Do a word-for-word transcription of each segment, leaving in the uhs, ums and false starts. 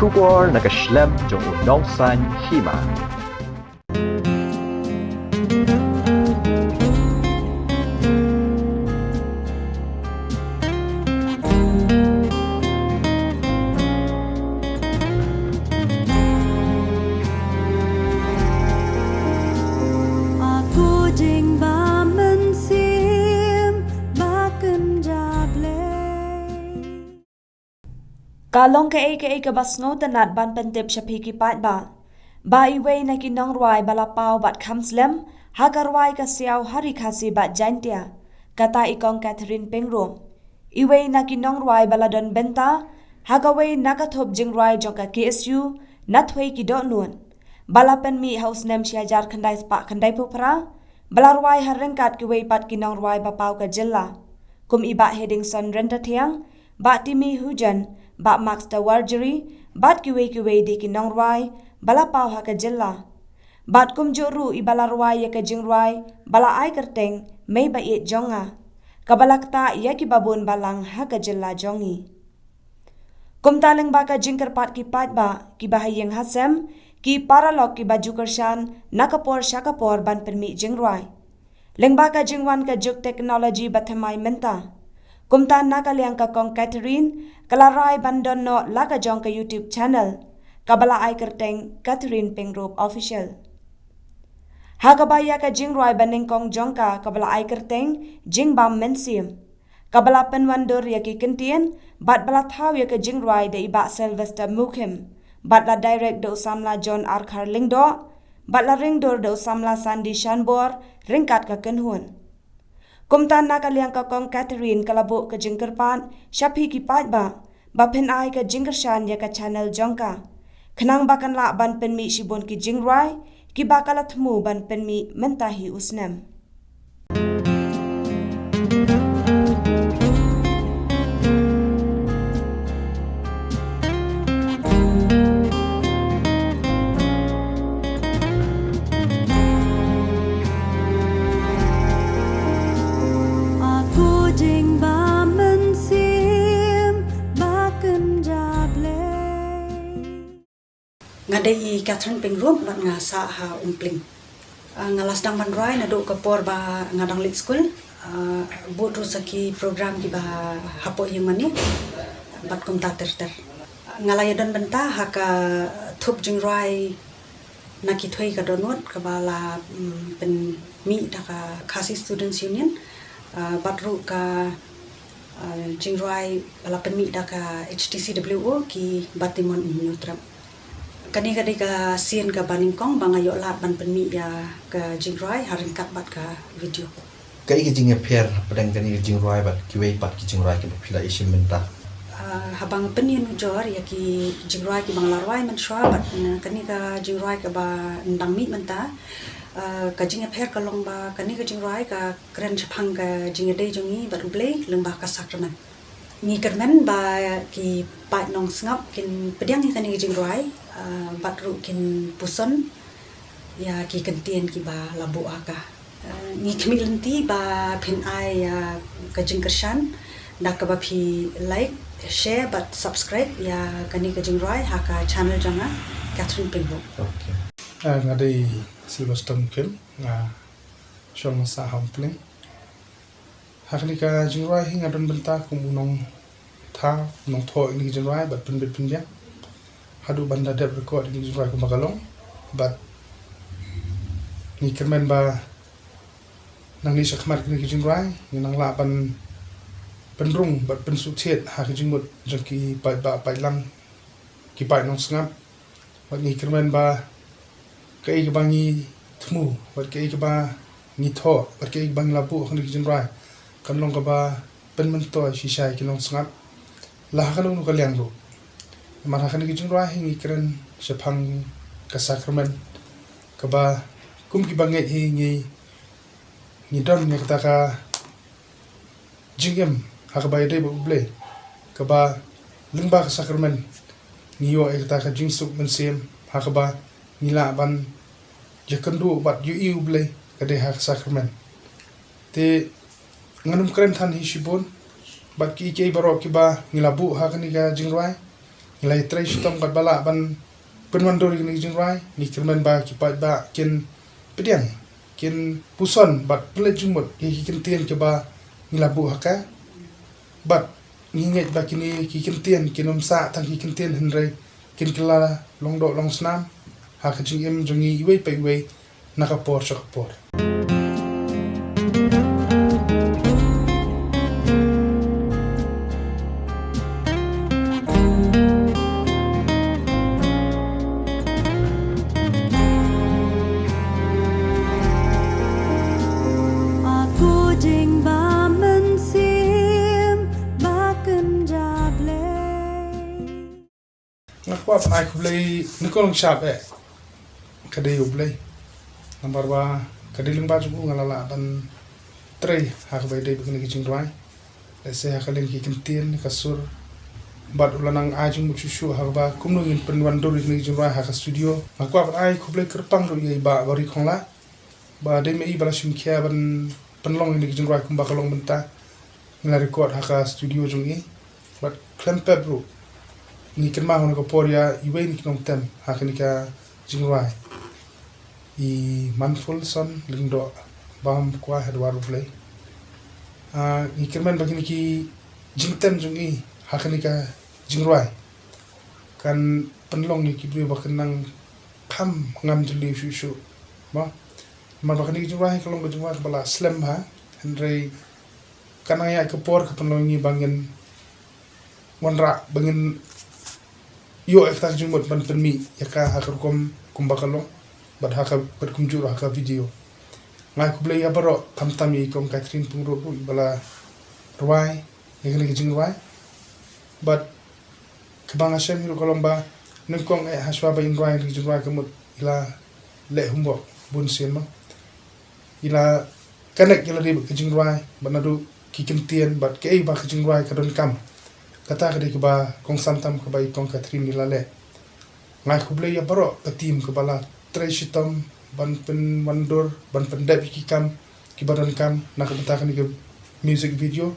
Khubor na ka shlem jong u nongsaiñ hima. Ka long kaei kaei kaba sngewtynnat ban pyntip sha phi ki paidbah, ba iwei na ki nongrwai ba la paw bad kham slem ha ka rwai ka siaw ha Ri Khasi bad Jaintia, kata i Kong Catherine Pyngrope, iwei na ki nongrwai ba la don bynta ha kawei na ka thup jingrwai jong ka K S U na thwei ki dohnud, ba la pynmih ha u snem shi hajar khyndai spah khyndaiphew phra, ba la rwai ha ryngkat kiwei pat ki nongrwai ba paw ka jylla, kum i Bah Hedingson Ryntathiang, Bah Timmy Hujan, Bah Max Tawarjri, bad kiwei kiwei de ki nongrwai ba la paw ha ka jylla. Bad kumjuh ruh i ba la rwai ïa ka jingrwai ba la ai kyrteng Mei Ba Ïeit Jong Nga, kaba la ktah ïa kiba bun balang ha ka jylla jong ngi. Kumta lyngba ka jingkyrpad ki paidbah, kiba ha ïing ha sem, ki paralok kiba ju kyrshan na ka por sha ka por ban pynmih jingrwai, lyngba ka jingwan ka juk technology ba thymmai mynta, kumta na ka liang ka Kong Catherine ka la rai ban don noh la ka jong ka YouTube channel, kaba la ai kyrteng Catherine Pyngrope Official, ha kaba ïa ka jingrwai ba nyngkong jong ka kaba la ai kyrteng Jingbam Mynsiem, kaba la pynwandur ïa ki kyntien bad ba la thaw ïa ka jingrwai da i Bah Sylvester Mukhim, bad la direct da u samla John Arkhar Lyngdoh, bad la ringdur da u samla Sandy Shanbor ryngkat ka kynhun. Kumta na ka liang ka Kong Catherine ka la buh ka jingkyrpad sha phi ki paidbah, ba phin ai ka jingkyrshan ïa ka channel jong ka, khnang ba kan lah ban pynmih shibun ki jingrwai kiba ka la thmu ban pynmih mynta hi u snem. Nga dei i Catherine Pyngrope bad nga sah ha Umpling. Ah, nga la sdang ban rwai naduh ka por ba nga dang leit skul. Ah, bud ruh sa ki program kiba hapoh ïing mane bad kumta ter ter. Nga la ïadon bynta ha ka thup jingrwai na ki thwei ka dohnud kaba la, mm, pynmih da ka Khasi Students Union, ah, bad ruh ka, ah, jingrwai ba la pynmih da ka H T C W O ki Batimon Hynñiewtrep. Kane ka dei ka sien kaba nyngkong ba nga ïoh lad ban pynmih ïa ka jingrwai ha ryngkat bad ka video. Kaei ka jingïapher hapdeng kane ka jingrwai bad kiwei pat ki jingrwai kiba phi la ïashim mynta? Ah, haba nga pynïanujor ïa ki jingrwai kiba nga la rwai mynshuwa bad, eh, kane ka jingrwai kaba nga dang mih mynta, ah, ka jingïapher ka long ba kane ka jingrwai ka kren shaphang ka jingïadei jong ngi bad U Blei lyngba ka sakramen. Ngi kyrmen ba ki paid nongsngap kin pdiang ïa kane ka jingrwai, ah, bad ruh kin puson ïa ki kyntien kiba la buh ha ka. Ah, ngi khmih lynti ba phin ai ïa ka jingkyrshan da kaba phi like, share bad subscribe ïa kane ka jingrwai ha ka channel jong nga, Catherine Pyngrope. Okay. Ah, nga dei Sylvester Mukhim, nga shong sah ha Umpling. Ha kane ka jingrwai hi nga don bynta kum u nongthaw, u nongthoh ïa kane ka jingrwai bad pynbit pynbiang. Haduh ban da dep record ïa kane ka jingrwai kumba ka long. Bad ngi kyrmen ba nangne shakhmat kane ka jingrwai ngin nang lah ban pynrung bad pynsuk thied ha ka jingmut jong ki paidbah paidlang, ki paid nongsngap. Bad ngi kyrmen ba kaei kaba ngi thmu, bad kaei kaba ngi thoh, bad kaei kaba ngi la buh ha kane ka jingrwai, kan long kaba pynmyntoi shisha ïa ki nongsngap la ha kano kano ka liang ruh. Namar ha kane ka jingrwai hi ngi kren shaphang ka sakramen, kaba kum kiba ngeit hi ngi, ngi don ïa kata ka jingim ha kaba ïadei bad U Blei, kaba lyngba ka sakramen ngi ïoh ïa kata ka jingsuk mynsiem ha kaba ngi lah ban ïakynduh bad ïohi U Blei ka dei ha ka sakramen. Te ngan ym kren than hi shibun bad kiei kiei baroh kiba ngi la buh ha kane ka jingrwai. Ngi la ïatrei shitom katba lah ban pynwandur ïa kine ki jingrwai, ngi kyrmen ba ki paidbah kin pdiang, kin puson bad pynleit jingmut ïa ki kyntien kiba ngi la buh ha ka. Bad ngi ngeit ba kine ki kyntien kin ym sah tang ki kyntien hynrei kin kylla long doh long snam ha ka jingim jong ngi iwei pa iwei na ka por sha ka por. Akujing ba mynsiem ba kynja Blei. Nga kwah ban ai khublei na ka long shap eh. Ka dei U Blei. Namar ba ka dei lyngba jong u nga la lah ban trei ha kaba ïadei bad kine ki jingrwai. Lehse ha ka liang ki kyntien, ka sur. Bad u la nang ai jingmut shuh shuh ha kaba kumno ngin pynwandur ïa kine ki jingrwai ha ka studio. Nga kwah ban ai khublei kyrpang ruh ïa i Bah Bari Khongla. Ba dei ma i ba la shim khia ban pynlong ïa kine ki jingrwai kumba ka long mynta. Ngi la record ha ka studio jong i. Bad khlem pep ruh ngi kynmaw ha kane ka por ïa iwei na ki nongtem ha kane ka jingrwai, i Manfulson Lyngdoh, bam kwai ha dwar U Blei. Ah, ngi kyrmen ba kine ki jingtem jong i ha kane ka jingrwai kan pynlong ïa ki briew ba kin nang kham ngam jylliew shuh shuh. Mo. Namar ba kane ka jingrwai ka long ka jingrwai kaba la slem bha, hynrei ka nang ïaid ka por ka pynlong ïa ngi ba ngin wanrah, ba ngin ïoh ïa kata ka jingmut ban pynmih ïa ka ha ka rukom kumba ka long bad ha ka, bad kumjuh ruh ha ka video. Nga ai khublei ïa baroh, khamtam ïa i Kong Catherine Pyngrope ruh iba la rwai ïa kane ka jingrwai. Bad kaba nga shem hi ruh ka long ba nyngkong eh hashwa ba in rwai ïa kane ka jingrwai ka mut i la leh homework bun sien mo. I la connect ïa lade bad ka jingrwai bad naduh ki kyntien bad kaei ba ka jingrwai ka donkam. Kata ka dei kaba kongsan tam kaba i Kong Catherine i la leh. Nga ai khublei ïa baroh ka team kaba la trei shitom ban pynwandur, ban pyndep ïa ki kam kiba donkam na ka bynta kane ka music video.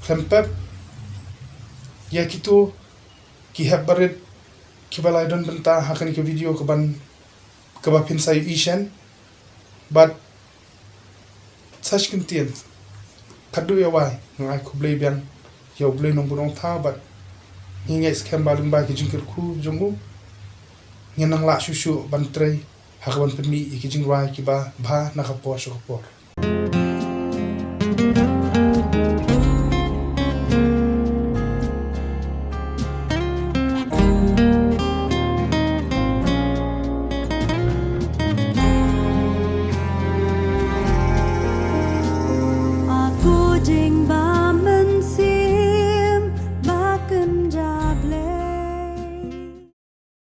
Khlem pep ïa kito ki hep barit kiba la don bynta ha kane ka video kaban, kaba phin sa ïohi shen. Bad sa shi kyntien, khatduh ïa wai nga ai khublei biang ïa U Blei Nongbuh Nongthaw bad ngi ngeit skhem ba lyngba ki jingkyrkhu jong u ngin nang lah shuh shuh ban trei ha kaban pynmih ïa ki jingrwai kiba bha na ka por sha ka por.